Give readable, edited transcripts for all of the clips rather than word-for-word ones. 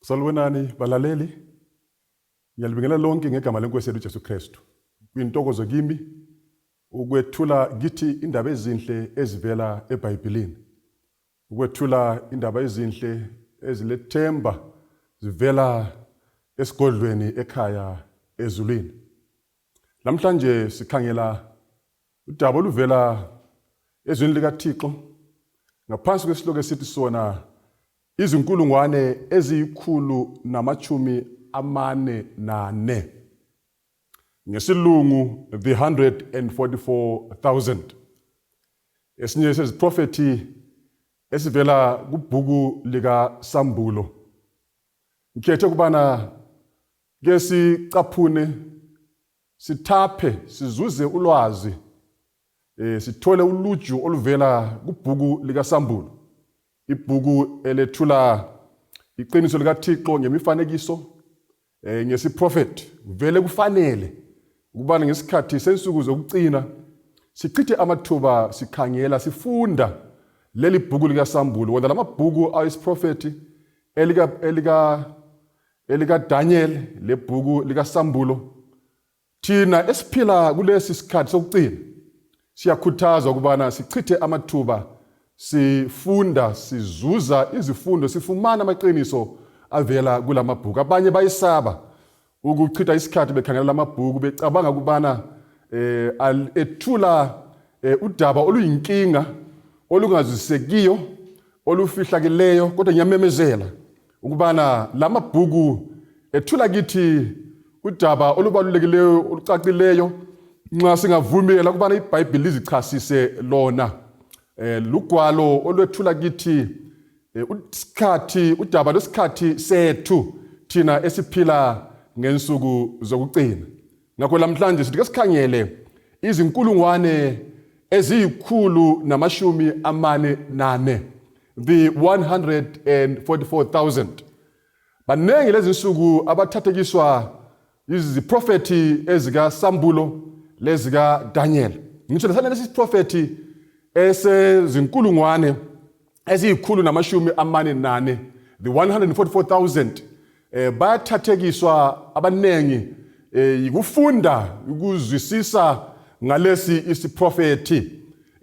Salibonani balaleli. Ngiyalibingelela lonke ngegama lenkosi yethu uJesu Kristu. Kuyintokozo kimi ukwethula kithi indaba ezinhle ezivela eBhayibhelini. Ukwethula indaba ezinhle ezilethemba zivela esigodlweni ekhaya ezulwini. Namhlanje sikhangela udaba oluvela ezwini likaThixo ngaphansi kwesihloko esithi sona izinkulungwane eziyi-144, ngesilungu the 144,000. Esinye seziprofethi esivela kubhuku likaSambulo. Ngikhethe ukubana ke sicaphune, sithaphe, sizuze ulwazi, sithole uluju oluvela kubhuku likaSambulo, ibhuku elethula iqiniso likaThixo ngemifanekiso, ngesiprofethi. Vele kufanele ukubana ngesikhathi sensuku zokucina sichithe amathuba sikhangela, sifunda leli bhuku likaSambulo, wona lamabhuku ayisiprofethi elika elika elikaDaniel lebhuku likaSambulo. Thina esiphila kulesi sikhathi sokucina siyakhuthazwa ukubana sichithe amathuba sifunda, sizuza izifundo, sifumana amaqiniso avela kulamabhuku. Abanye bayisaba ukuchitha isikhathi bekhangela lamabhuku, becabanga ukubana ethula udaba oluyinkinga, olungazwisekiyo, olufihlakeleyo, kodwa ngiyamemezela ukubana lamabhuku ethula kithi udaba olubalulekileyo, olucacileyo, nxa singavumela ukubana iBhayibhili lizichasise lona. Lugwalo olwethula kithi isikhathi, udaba lwesikhathi sethu thina esiphila ngensuku zokucina. Ngakho lamhlanje sithi ke sikhangele izinkulungwane eziyi-144, the 144,000. Baningi lezi nsuku abathathekiswa iziprofethi ezikaSambulo lezika Daniel. Ngisho lesana lesi siprofethi esezinkulungwane eziyi-144, the 144,000, bayathathekiswa abaningi yikufunda ukuzwisisa ngalesi isiprofethi.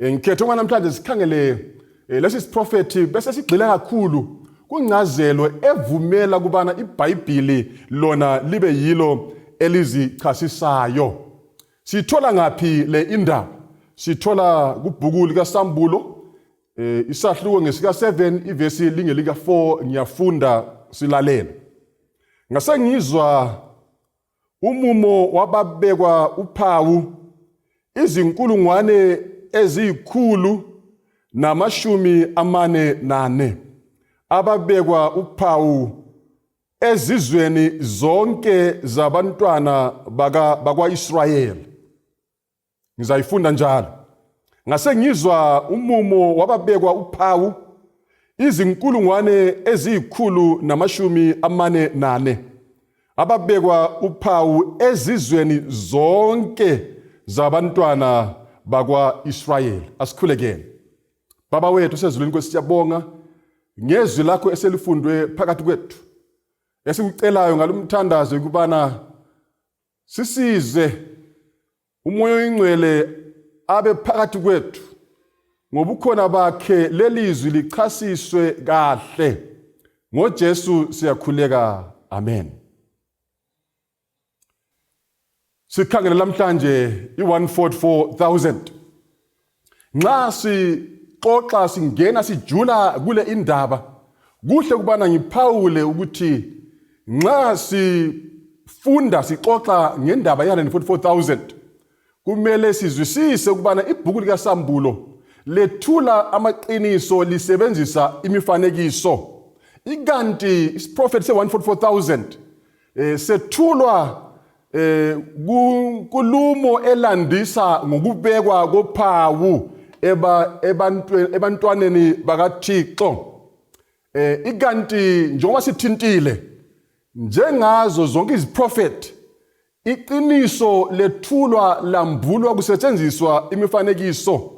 Ngikhethe ukuba namhlanje sikhangele lesi siprofethi bese sigxila kakhulu kungcazelo evumela kubana iBhayibhili lona libe yilo elizichasisayo. Sithola ngaphi le indaba? Sithola kubhuku likaSambulo, isahluko ngesika 7, ivesi lingelika 4. Ngiyafunda, silalele. Ngase ngizwa umumo wababekwa uphawu, izinkulungwane eziyi-144, ababekwa uphawu ezizweni zonke zabantwana bakwa-Israyeli. Ngizayifunda njalo. Ngase ngizwa umumo wababekwa uphawu, izinkulungwane eziyi-144, ababekwa uphawu ezizweni zonke zabantwana bakwa-Israyeli. Asikhulekele. Baba wethu sezulwini, Nkosi, siyabonga ngezwi lakho eselifundwe phakathi kwethu. Esikucelayo ngalumthandazo ukubana sisize uMoya oyiNgcwele abe phakathi kwethu ngobukhona bakhe, lelizwi lichasiswe kahle. NgoJesu siyakhuleka, amen. Sikhangele namhlanje i-144,000. Nxa sixoxa, singena sijula kule indaba, kuhle ukubana ngiphawule ukuthi nxa sifunda, sixoxa ngendaba ye-144,000, kumele sizwisise ukubana ibhuku likaSambulo lethula amaqiniso lisebenzisa imifanekiso, ikanti isiprofethi se-144,000 sethulwa kunkulumo elandisa ngokubekwa kophawu ebantwaneni bakaThixo. Ikanti njengoba sithintile, njengazo zonke iziprofethi, iqiniso lethulwa lambulwa kusetshenziswa imifanekiso.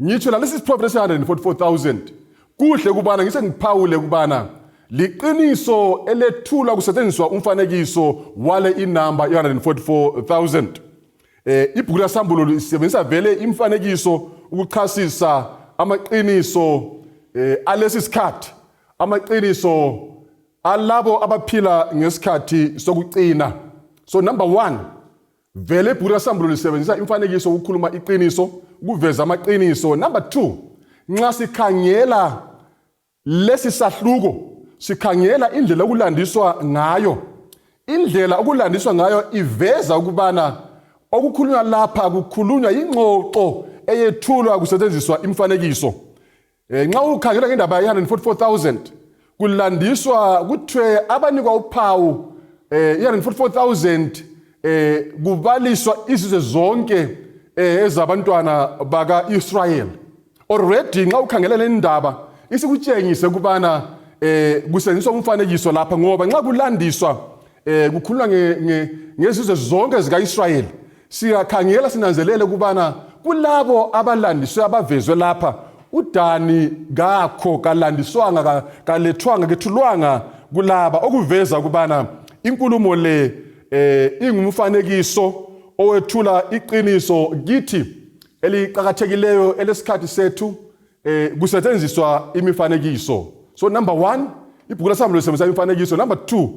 Ngitsho lalesi siprofethi se-144,000, kuhle kubana ngise ngiphawule kubana Liqiniso elethulwa kusetshenziswa umfanekiso wale inamba i-144,000. Ibhuku laSambulo lisebenzisa vele imifanekiso ukuchasisa amaqiniso alesi sikhathi, amaqiniso alabo abaphila ngesikhathi sokucina. So number 1, vele ibhuku laSambulo lisebenzisa imifanekiso ukukhuluma iqiniso, ukuveza amaqiniso. Number 2, nxa sikhangela lesi sahluko sikhangela indlela okulandiswa ngayo. Indlela okulandiswa ngayo iveza ukubana okukhulunywa lapha kukhulunywa ingxoxo eyethulwa kusetshenziswa imifanekiso. Nxa ukhangela ngendaba ye-144,000 kulandiswa kuthiwe abanikwa uphawu i-144,000 kubaliswa izizwe zonke ezabantwana baka-Israyeli. Already nxa ukhangela le ndaba isikutshengise ukubana kusetshenziswa umfanekiso lapha, ngoba nxa kulandiswa kukhulunywa ngezizwe zonke zika-Israyeli, siyakhangela sinanzelele ukubana kulabo abalandiswe abavezwe lapha uDani kakho, kalandiswanga, kalethwanga, kethulwanga kulaba, okuveza ukubana inkulumo le ingumfanekiso owethula iqiniso kithi eliqakathekileyo elesikhathi sethu, kusetshenziswa imifanekiso. So number 1, ibhuku laSambulo lisebenzisa imifanekiso. Number 2,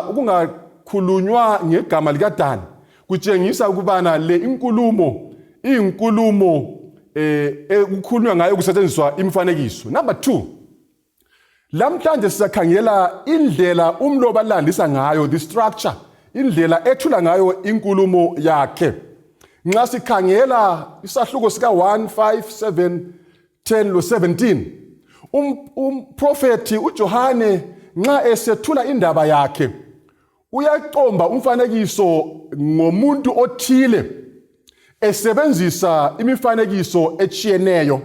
ukungakhulunywa ngegama likaDani kutshengisa ukubana le inkulumo iyinkulumo ekukhulunywa ngayo kusetshenziswa imifanekiso. Number 2, lamhlanje sizakhangela indlela umlobi alandisa ngayo, the structure, indlela ethula ngayo inkulumo yakhe. Nxa sikhangela isahluko sika 1, 5, 7, 10 lo 17, umprofethi uJohane nxa esethula indaba yakhe uyaqomba umfanekiso ngomuntu othile esebenzisa imifanekiso etshiyeneyo.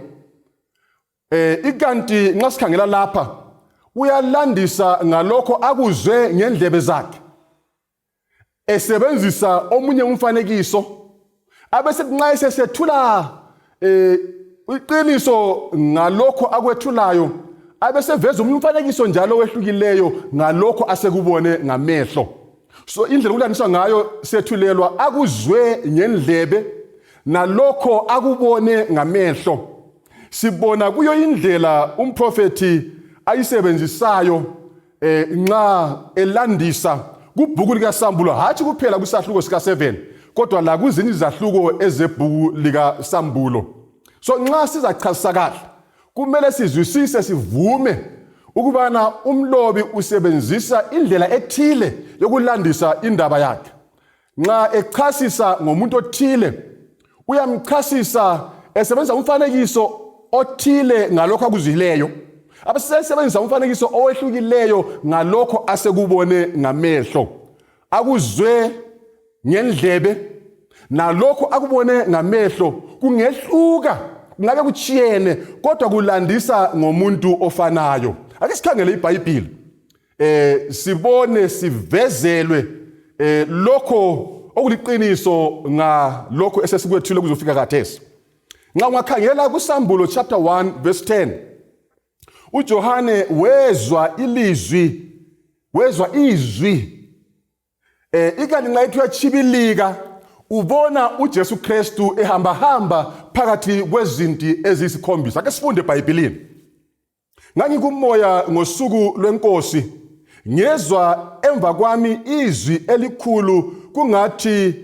Ikanti nxa sikhangela lapha uyalandisa ngalokho akuzwe ngendlebe zakhe esebenzisa omunye umfanekiso, abese nxa esesethula iqiniso ngalokho akwethulayo abeseveza omunye umfanekiso njalo wehlukileyo ngalokho asekubone ngamehlo. So indlela okulandiswa ngayo sethulelwa akuzwe ngendlebe nalokho akubone ngamehlo. Sibona kuyo indlela umprofethi ayisebenzisayo nxa elandisa kubhuku likaSambulo, hatshi kuphela kwisahluko sika-7 kodwa la kuzinye izahluko ezebhuku likaSambulo. So nxa sizachasisa kahle kumele sizwisise sivume ukubana umlobi usebenzisa indlela ethile yokulandisa indaba yakhe. Nxa echasisa ngomuntu othile uyamchasisa esebenzisa umfanekiso othile ngalokho akuzwileyo, abesebenzisa umfanekiso owehlukileyo ngalokho asekubone ngamehlo, akuzwe ngendlebe nalokho akubone ngamehlo kungehluka, kungabe kuchiyene, kodwa kulandisa ngomuntu ofanayo. Ake sikhangele iBhayibhili sibone sivezelwe lokho okuliqiniso ngalokho esesikwethule kuzofika khathesi. Nxa ungakhangela kuSambulo chapter 1 verse 10, uJohane wezwa ilizwi, wezwa izwi ikanti nxa ethi uyachibilika ubona uJesu Kristu ehamba hamba phakathi kwezinti eziyisikhombisa. Ake sifunde eBhayibhelini. Ngangikumoya ngosuku lwenkosi, ngezwa emva kwami izwi elikhulu kungathi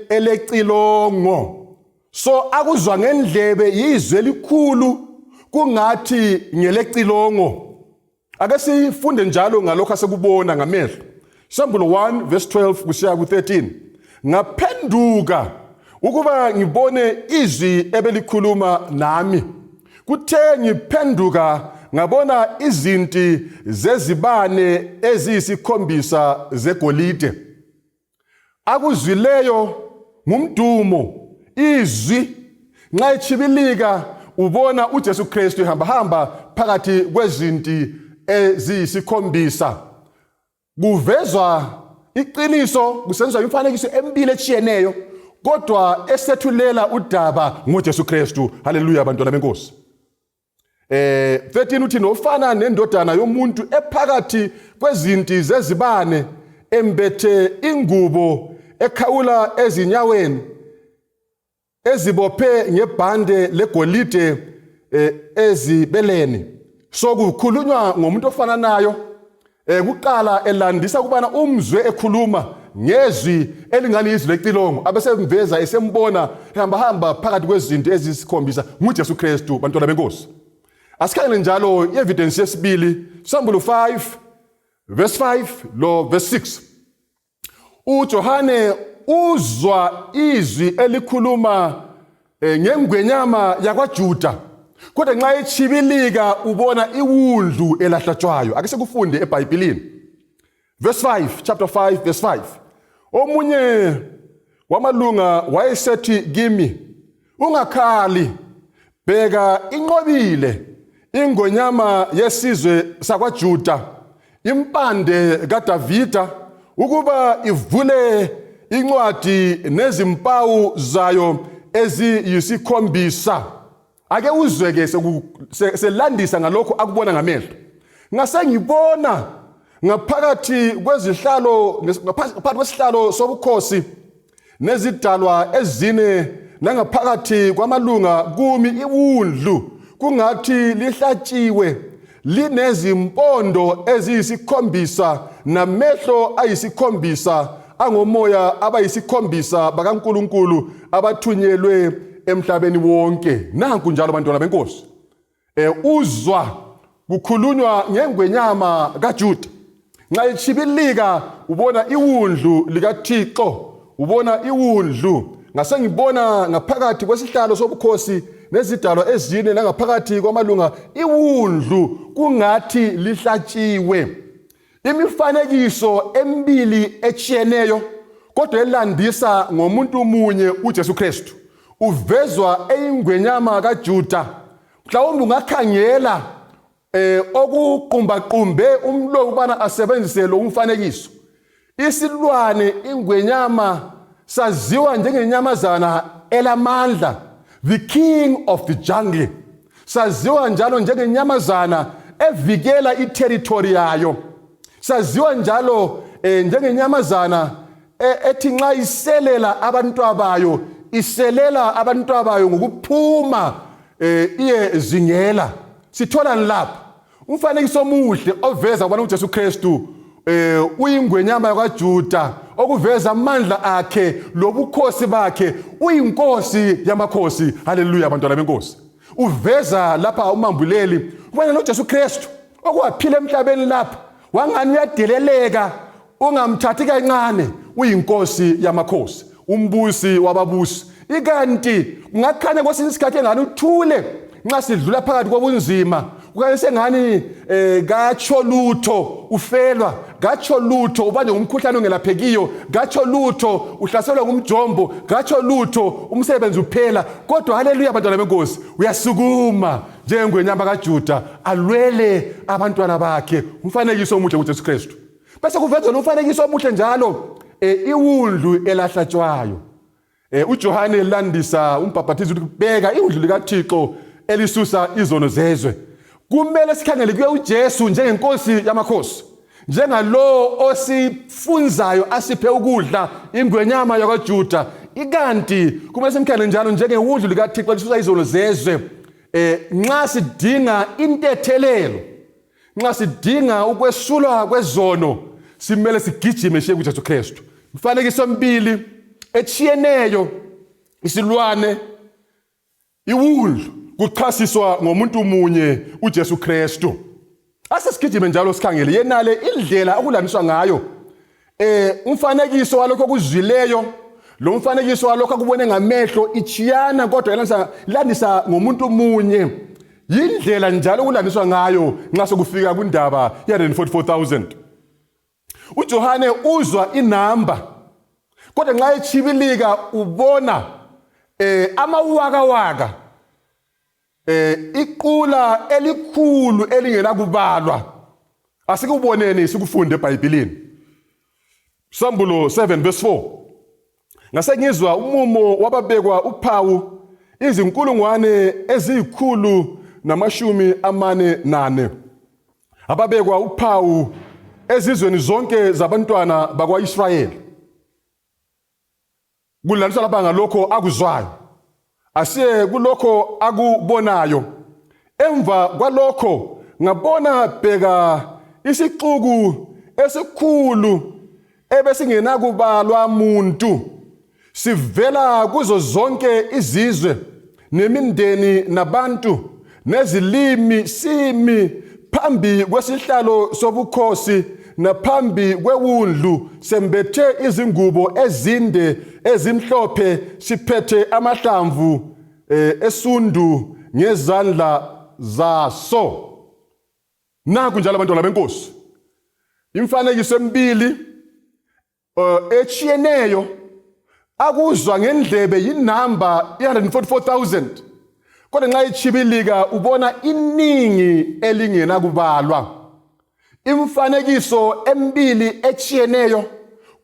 elecilongo. So akuzwa ngendlebe yizwi elikhulu kungathi ngelecilongo. Ake sifunde njalo ngalokho asekubona ngamehlo. Sambulo 1 verse 12 kusiya ku-13. Ngaphenduka ukuba ngibone izwi ebelikhuluma nami. Kuthe ngiphenduka ngabona izinti zezibane eziyisikhombisa zegolide. Akuzwileyo ngumdumo, izwi. Nxa echibilika ubona uJesu Kristu ehamba hamba phakathi kwezinti eziyisikhombisa. Kuvezwa iqiniso kusenziwa imifanekiso emibili etshiyeneyo kodwa esethulela udaba ngoJesu Kristu. Haleluya bantwana benkosi. 13 uthi nofana nendodana yomuntu ephakathi kwezinti zezibane embethe ingubo ekhawula ezinyaweni ezibophe ngebhande legolide ezibeleni. So kukhulunywa ngomuntu ofananayo kuqala elandisa ukubana umzwe ekhuluma ngezwi elingani izwi lecilongo, abesemveza esembona ehamba hamba phakathi kwezinto ezisikhombisa nguJesu Kristu. Bantwana benkosi, asikhangele njalo i-evidence yesibili, Sambulo 5 verse 5 lo verse 6. uJohane uzwa izwi elikhuluma ngengwenyama yakwaJuda, kodwa nxa echibilika ubona iwundlu elahlatshwayo. Ake sikufunde eBhayibhelini, verse 5, chapter 5 verse 5. Omunye wamalunga wayesethi kimi, ungakhali, bheka inqobile ingonyama yesizwe sakwaJuda, impande kaDavida, ukuba ivule incwadi nezimpawu zayo eziyisikhombisa. Ake uzwe ke selandisa ngalokho akubona ngamehlo. Ngase ngibona ngaphakathi kwezihlalo, ngaphakathi kwesihlalo sobukhosi nezidalwa ezine nangaphakathi kwamalunga kumi iwundlu kungathi lihlatshiwe, linezimpondo eziyisikhombisa namehlo ayisikhombisa, angomoya abayisikhombisa bakaNkulunkulu abathunyelwe emhlabeni wonke. Nanku njalo, bantwana benkosi, uzwa kukhulunywa ngengwenyama kaJuda, nxa ichibilika ubona iwundlu likaThixo, ubona iwundlu. Ngase ngibona ngaphakathi kwesihlalo sobukhosi nezidalwa ezine nangaphakathi kwamalunga iwundlu kungathi lihlatshiwe. Imifanekiso emibili etshiyeneyo kodwa elandisa ngomuntu munye, uJesu Kristu uvezwa eyingwenyama kaJuda. Mhlawumbe ungakhangela okuqumbaqumbe umlomo ukubana asebenzise lo mfanekiso. Isilwane ingwenyama saziwa njengenyamazana elamandla, the king of the jungle. Saziwa njalo njengenyamazana evikela iterritory yayo. Saziwa njalo njengenyamazana ethi nxa iselela abantwabayo, iselela abantwabayo ngokuphuma iye zingela. Sitholani lapha? Umfanekiso omuhle oveza ukubana uJesu Kristu uyingwenyama yakwaJuda, okuveza amandla akhe lobukhosi bakhe, uyinkosi yamakhosi. Haleluya, bantwana benkosi. Uveza lapha umambuleli ukubana noJesu Kristu okwaphila emhlabeni lapha wangani uyadeleleka, ungamthathi kancane, uyinkosi yamakhosi, umbusi wababusi. Ikanti kungakhanya kwesinye isikhathi engani uthule nxa sidlula phakathi kobunzima, kukanye sengani katsho lutho ufelwa, katsho lutho ubanjwe ngumkhuhlane ongelaphekiyo, katsho lutho uhlaselwa ngumjombo, katsho lutho umsebenzi uphela. Kodwa haleluya, bantwana benkosi, uyasukuma njengengwenyama kaJuda alwele abantwana bakhe. Umfanekiso omuhle kuJesu Kristu. Bese kuvezwa umfanekiso omuhle njalo, iwundlu elahlatshwayo. uJohane elandisa umbhaphathizo ukuthi bheka iwundlu likaThixo elisusa izono zezwe. Kumele sikhangele kuye uJesu njengenkosi yamakhosi, njengalowo osifunzayo asiphe ukudla, ingwenyama yakwaJuda. Ikanti kumele simkhangele njalo njengewundlu likaThixo elisusa izono zezwe. Nxa sidinga intethelelo, nxa sidinga ukwesulwa kwezono, simele sigijime siye kuJesu Kristu. Mfanekiso emibili etshiyeneyo, isilwane, iwundlu, kuchasiswa ngomuntu munye, uJesu Kristu. Ase sigijime njalo sikhangele yenale indlela okulandiswa ngayo umfanekiso walokho okuzwileyo lo mfanekiso walokho akubone ngamehlo ichiyana, kodwa ilandisa ngomuntu munye. Yindlela njalo okulandiswa ngayo nxa sokufika kundaba ye-144,000. uJohane uzwa inamba, kodwa nxa echibilika ubona amawakawaka, iqula elikhulu elingenakubalwa. Asikuboneni sikufunde eBhayibhelini. Sambulo 7 verse 4. Ngase ngizwa umumo wababekwa uphawu, izinkulungwane eziyikhulu 144 ababekwa uphawu ezizweni zonke zabantwana bakwa-Israyeli. Kulandiswa lapha ngalokho akuzwayo, asiye kulokho akubonayo. Emva kwalokho ngabona, bheka, isixuku esikhulu ebesingenakubalwa muntu, sivela kuzo zonke izizwe nemindeni nabantu nezilimi, simi phambi kwesihlalo sobukhosi naphambi kwewundlu, sembethe izingubo ezinde ezimhlophe, siphethe amahlamvu esundu ngezandla zaso. Naku njalo, abantwana benkosi, imfanekiso emibili etshiyeneyo. Akuzwa ngendlebe yinamba i-144,000, kodwa nxa ichibilika ubona iningi elingenakubalwa. Imfanekiso emibili etshiyeneyo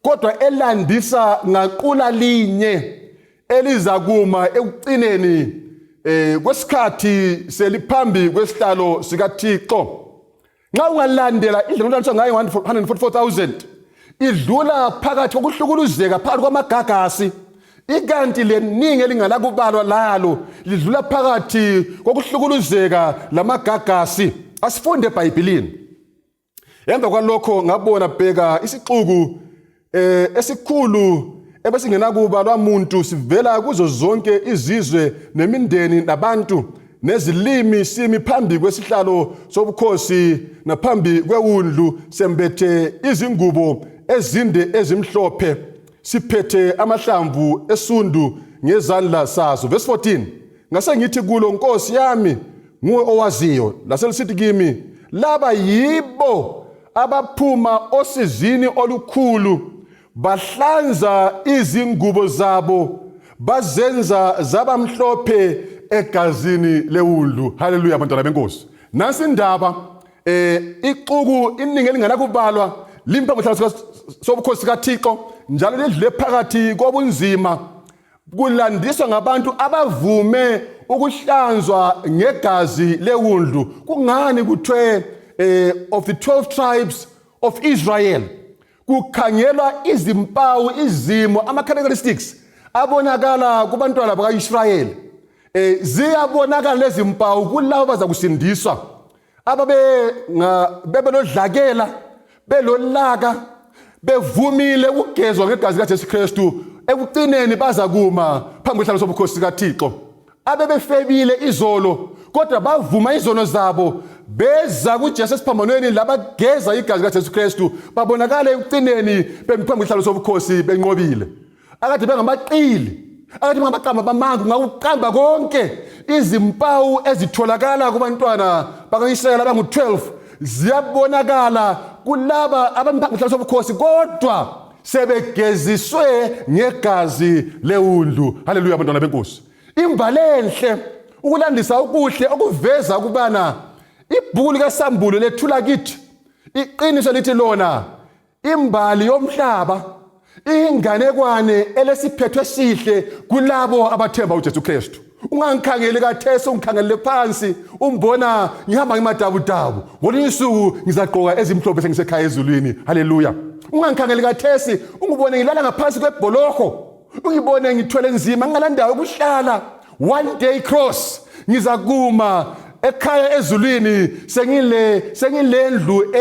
kodwa elandisa ngaqula linye elizakuma ekucineni kwesikhathi seliphambi kwesihlalo sikaThixo. Nxa ungalandela indlela olandiswa ngayo 144,000, idlula phakathi kokuhlukuluzeka, phakathi kwamagagasi, ikanti leningi elingalakubalwa lalo lidlula phakathi kokuhlukuluzeka lamagagasi. Asifunde eBhayibhilini. Emva kwalokho ngabona, bheka, isixuku esikhulu ebesingenakubalwa muntu, sivela kuzo zonke izizwe nemindeni nabantu nezilimi, simi phambi kwesihlalo sobukhosi naphambi kwewundlu, sembethe izingubo ezinde ezimhlophe, siphethe amahlamvu esundu ngezandla sazo. Verse 14: Ngase ngithi kulo, "Nkosi yami, nguwe owaziyo." Laselisithi kimi, "Laba yibo abaphuma osizini olukhulu, bahlanza izingubo zabo, bazenza zabamhlophe egazini lewundlu." Haleluya, abantwana benkosi. Nansi indaba, ixuku iningi elingenakubalwa limpa ngohlalo sobukhosi kaThixo njalo lidlule phakathi kobunzima. Kulandiswa ngabantu abavume ukuhlanzwa ngegazi lewundlu. Kungani kuthwe of the 12 tribes of Israel? Kukhangelwa izimpawu, izimo, ama characteristics abonakala kubantwana bakaIsrayeli. Ziyabonakala lezi mpawu kulabo baza kusindiswa, ababe bebelodlakela, belolaka, bevumile ukugezwa ngegazi kaJesu Kristu. Ekucineni baza kuma phambi kwesihlalo sobukhosi kaThixo. Abebefebile izolo kodwa bavuma izono zabo, beza kuJesu esiphambanweni, labageza igazi kaJesu Kristu, babonakala ekucineni bemi phambi kwesihlalo sobukhosi benqobile. Akade bengamaqili, akade bengabaqamba bamanga, ungakuqamba konke. Izimpawu ezitholakala kubantwana baka-Israyeli abangu-12 ziyabonakala kulaba abami phambi kwesihlalo sobukhosi kodwa sebegeziswe ngegazi lewundlu. Haleluya, abantwana benkosi. Imbali enhle, ukulandisa okuhle okuveza ukubana ibhuku likaSambulo lethula kithi iqiniso. Lithi lona imbali yomhlaba inganekwane elesiphetho esihle kulabo abathemba uJesu Kristu. Ungangikhangeli kathesi, ungikhangelele phansi, umbona ngihamba ngimadabudabu. Ngolunye usuku ngizagqoka ezimhlophe sengisekhaya ezulwini. Haleluya. Ungangikhangeli kathesi, ungibone ngilala ngaphansi kwebholoho, ungibone ngithwele nzima, ngingalandawo yokuhlala. One day cross ngizakuma ekhaya ezulwini, sengilendlu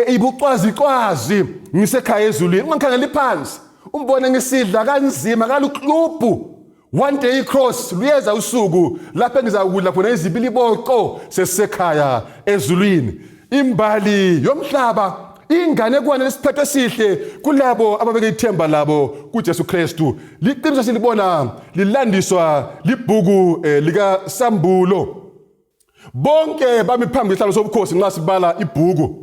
ibucwazicwazi, ngisekhaya ezulwini. Ungangikhangeli phansi, umbone ngisidla kanzima kaluklubhu. One day cross, luyeza usuku lapho engizakudla khona izibiliboco sesisekhaya ezulwini. Imbali yomhlaba inganekwane lesiphetho esihle kulabo ababeke ithemba labo kuJesu Kristu. Liqiniso silibona lilandiswa libhuku lika Sambulo. Bonke bami phambi kwesihlalo sobukhosi. Nxa sibala ibhuku,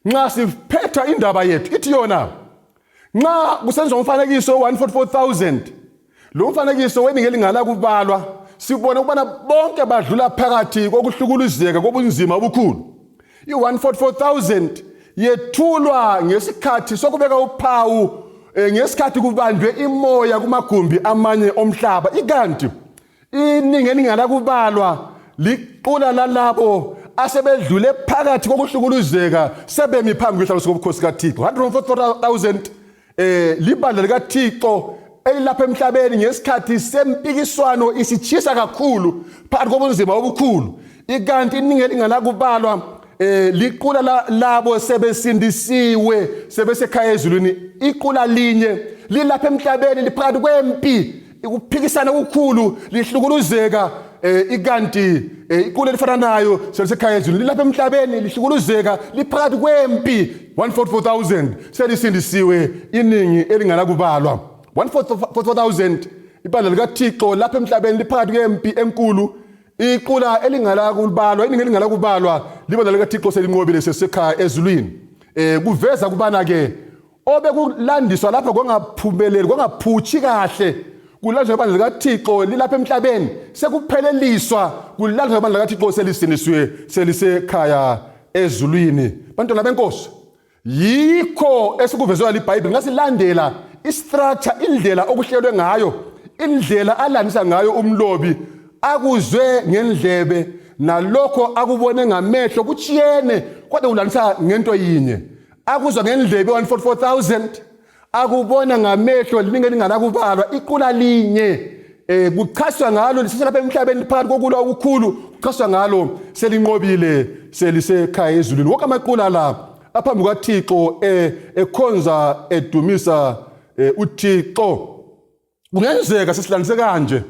nxa siphetha indaba yethu, ithi yona nxa kusenziwa umfanekiso 144,000, lo mfanekiso weningi elingala kubalwa, sibona ukubana bonke badlula phakathi kokuhlukuluzeka, kobunzima obukhulu. I-144,000 yethulwa ngesikhathi sokubeka uphawu, ngesikhathi kubanjwe imoya kumagumbi amanye omhlaba, ikanti iningi elingala kubalwa Liqula lalabo asebedlule phakathi kokuhlukuluzeka sebemi phambi kwesihlalo sobukhosi kaThixo. 144,000 libandla likaThixo elilapha emhlabeni ngesikhathi sempikiswano isitshisa kakhulu phakathi kobunzima obukhulu, ikanti iningi elinganakubalwa liqula labo sebesindisiwe sebesekhaya ezulwini. Iqula linye lilapha emhlabeni liphakathi kwempi, ukuphikisana okukhulu, lihlukuluzeka, ikanti iqula elifana nayo selisekhaya ezulwini. Lilapha emhlabeni lihlukuluzeka liphakathi kwempi, 144,000 selisindisiwe, iningi elinganakubalwa. 144,000 ibandla likaThixo lapha emhlabeni liphakathi kwempi enkulu, iqula elingalakubalwa, iningi elingalakubalwa libandla likaThixo selinqobile sesekhaya ezulwini. Kuveza kubana ke obekulandiswa lapha kwangaphumeleli, kwangaphuthi kahle kulandiswa ibandla likaThixo lilapha emhlabeni, sekupheleliswa kulandiswa ibandla likaThixo selisindisiwe selisekhaya ezulwini. Bantwana benkosi, yikho esikuvezwe liBhayibheli ngasilandela istructure, indlela okuhlelwe ngayo, indlela alandisa ngayo umlobi akuzwe ngendlebe nalokho akubone ngamehlo kuchiyene, kodwa ulandisa ngento yinye. Akuzwa ngendlebe 144,000, akubona ngamehlo liningi elinganakubalwa, iqula linye kuchaswa ngalo lisese lapha emhlabeni phakathi kokulwa okukhulu, kuchaswa ngalo selinqobile selisekhaya ezulwini. Wonke amaqula la aphambi kukaThixo ekhonza edumisa uThixo. Kungenzeka sesilandise kanje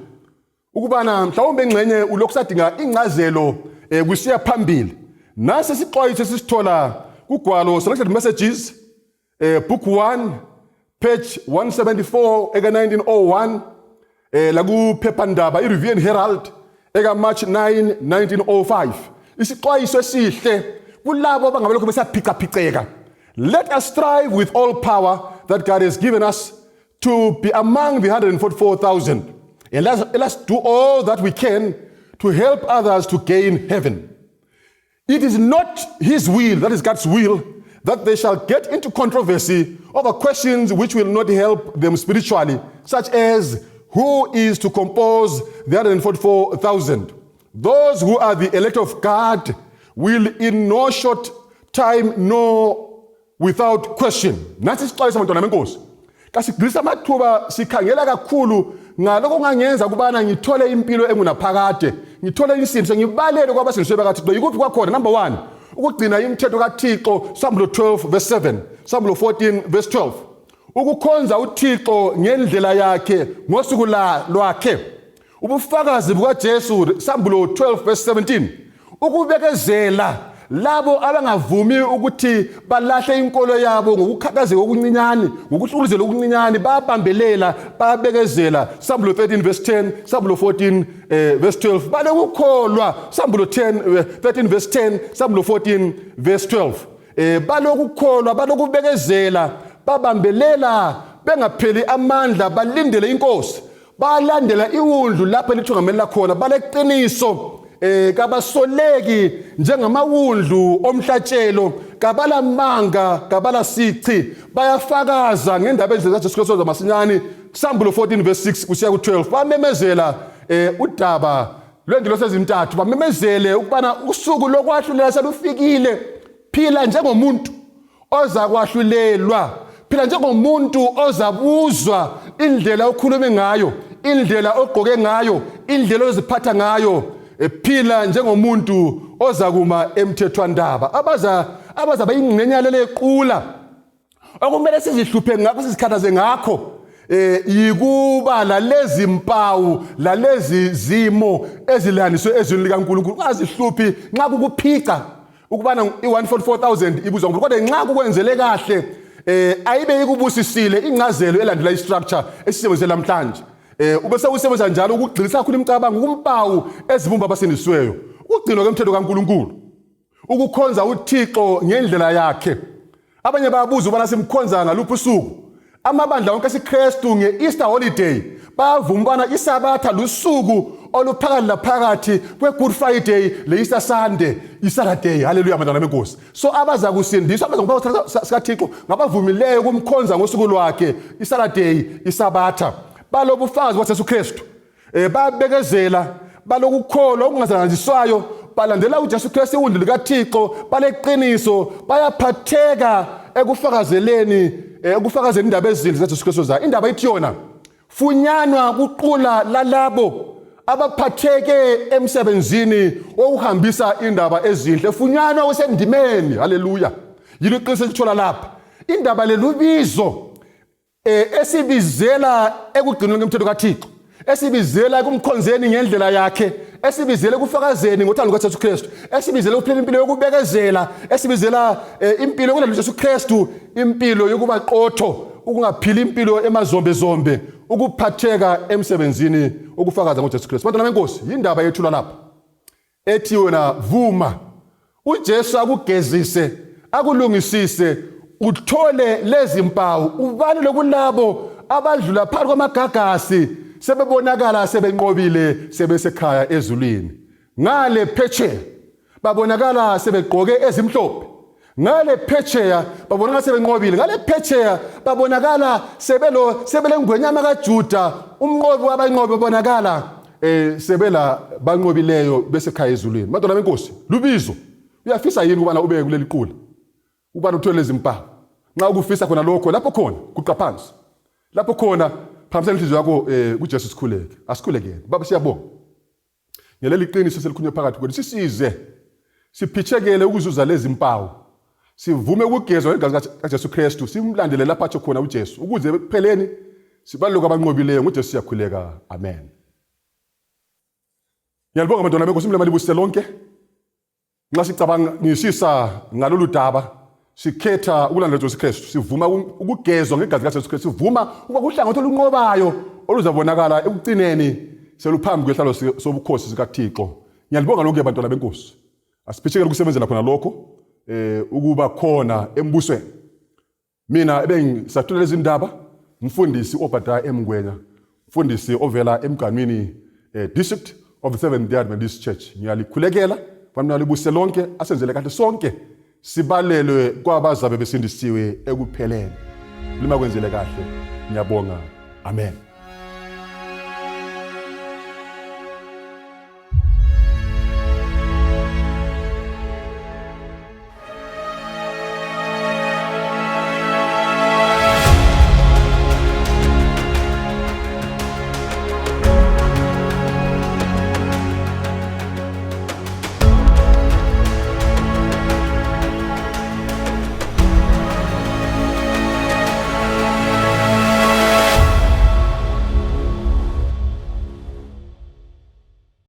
ukubana mhlawumbe engxenye ulokhu sadinga incazelo kusiya phambili. Nasi isixwayiso esisithola kugwalo Selected Messages, book 1 page 174 eka 1901, lakuphephandaba iReview and Herald eka March 9 1905. Isixwayiso esihle kulabo abangabe lokhu besaphicaphiceka: Let us strive with all power that God has given us to be among the 144,000, and let us do all that we can to help others to gain heaven. It is not his will, that is God's will, that they shall get into controversy over questions which will not help them spiritually, such as who is to compose the 144,000. Those who are the elect of God will in no short time know without question. Nasi isixwayiso, bantwana benkosi. Kasigcwisa amathuba sikhangela kakhulu ngalokho kungangenza kubana ngithole impilo engunaphakade, ngithole insindiso, ngibalele kwabasindiswe bakaThixo. Yikuphi kwakhona? Number 1, ukugcina imithetho kaThixo, Sambulo 12 verse 7, Sambulo 14 verse 12. Ukukhonza uThixo ngendlela yakhe ngosuku lwakhe. Ubufakazi bukaJesu, Sambulo 12 verse 17. Ukubekezela labo abangavumi ukuthi balahle inkolo yabo ngokukhathazeka okuncinyane, ngokuhlukuluzela okuncinyane, bayabambelela, bayabekezela, Sambulo 13 verse 10, Sambulo 14 verse 12. Balokukholwa, Sambulo 10 13 verse 10, Sambulo 14 verse 12. Balokukholwa, balokubekezela, babambelela bengapheli amandla, balindele inkosi, balandela iwundlu lapho elithungamela khona, baleqiniso, kabasoleki njengamawundlu omhlatshelo, kabalamanga, kabala sichi, bayafakaza ngendaba ezinhle zaJesu Kristu masinyane, Sambulo 14 verse 6 kusiya ku-12. Bamemezela udaba lwengilosi ezintathu, bamemezele ukubana usuku lokwahlulela selufikile. Phila njengomuntu ozakwahlulelwa, phila njengomuntu ozabuzwa indlela okhulume ngayo, indlela ogqoke ngayo, indlela oziphatha ngayo. Phila njengomuntu ozakuma emthethwandaba. Abazaba ingxenye yalele qula okumele sizihluphe ngakho, sizikhathaze ngakho, yikuba lalezi mpawu, lalezi zimo ezilandiswe ezwini likaNkulunkulu. Ungazihluphi nxa kukuphica ukubana i-144,000 ibuzwa ngumuntu, kodwa nxa kukwenzele kahle, ayibe ikubusisile incazelo elandela istructure esisebenzise namhlanje. Ube sewusebenza njalo ukugxilisa kakhulu imicabango kumpawu ezibumba abasindisiweyo: ukugcinwa kwemthetho kaNkulunkulu, ukukhonza uThixo ngendlela yakhe. Abanye bayabuza ubana simkhonza ngaluphi usuku. Amabandla wonke esiKristu nge-Easter holiday bayavuma ubana isabatha lusuku oluphakathi laphakathi kwe-Good Friday le-Easter Sunday, i-Saturday. Haleluya, bantwana benkosi. So abaza kusindiswa, abaza sikaThixo, ngabavumileyo ukumkhonza ngosuku lwakhe, i-Saturday, isabatha. Balobufakazi baJesu Kristu, bayabekezela, Balokukholwa okungazanganiswayo, balandela uJesu Kristu iwundlu likaThixo, baleqiniso, bayaphatheka ekufakazeleni ekufakazeni indaba ezinhle zikaJesu Kristu zayo. Indaba ithi yona funyanwa kuqula lalabo abaphatheke emsebenzini wokuhambisa indaba ezinhle, funyanwa usendimeni. Haleluya! Yilo iqiniso elithola lapha. Indaba lelubizo esibizela ekugcinweni komthetho kaThixo, esibizela ekumkhonzeni ngendlela yakhe, esibizela ekufakazeni ngothando lukaJesu Kristu, esibizela ukuphila impilo yokubekezela, esibizela impilo yokulandela uJesu Kristu, impilo yokuba qotho, ukungaphili impilo emazombezombe, ukuphatheka emsebenzini ukufakaza ngoJesu Kristu. Bantwana benkosi, yindaba yethulwa lapha ethi wena vuma uJesu akugezise, akulungisise, uthole lezi mpawu, ubalele kulabo abadlula phakathi kwamagagasi sebebonakala sebenqobile sebesekhaya ezulwini. Ngale phetsheya babonakala sebegqoke ezimhlophe, ngale phetsheya babonakala sebenqobile, ngale phetsheya babonakala sebelo sebelengwenyama kaJuda, umnqobi wabanqobi, babonakala sebela banqobileyo besekhaya ezulwini. Bantwana benkosi, lubizo. Uyafisa yini ukubana ube kuleli qula, ukubana uthole lezi mpawu? Nxa ukufisa khona lokho, lapho khona guqa phansi, lapho khona phambisela inhliziyo yakho kuJesu. Sikhuleke, asikhulekeni. Baba, siyabonga ngeleli qiniso selikhulunywe phakathi kwethu. Sisize siphitshekele ukuzuza lezi mpawu, sivume ukugezwa ngegazi kaJesu Kristu, simlandele lapho atsho khona uJesu, ukuze ekupheleni sibaluleke abanqobileyo. NguJesu siyakhuleka, amen. Ngiyalibonga bantwana benkosi, umlema libusise lonke. Nxa sicabanga ngisisa ngalolu daba, sikhetha ukulandela uJesu Kristu, sivuma ukugezwa ngegazi likaJesu Kristu, sivuma ukuba kuhlangothi olunqobayo oluzabonakala ekucineni seluphambi kwehlalo sobukhosi sikaThixo. Ngiyalibonga lonke bantwana benkosi. Asiphishekele ukusebenzela khona lokho, ukuba khona embusweni. Mina ebengisathula lezi ndaba, mfundisi Obadiah M. Ngwenya, mfundisi ovela emganwini District of the Seventh Day Adventist Church. Ngiyalikhulekela bamna libuse lonke, asenzele kahle sonke, sibalelwe kwabazabe besindisiwe ekupheleni. Lima kwenzele kahle. Ngiyabonga. Amen.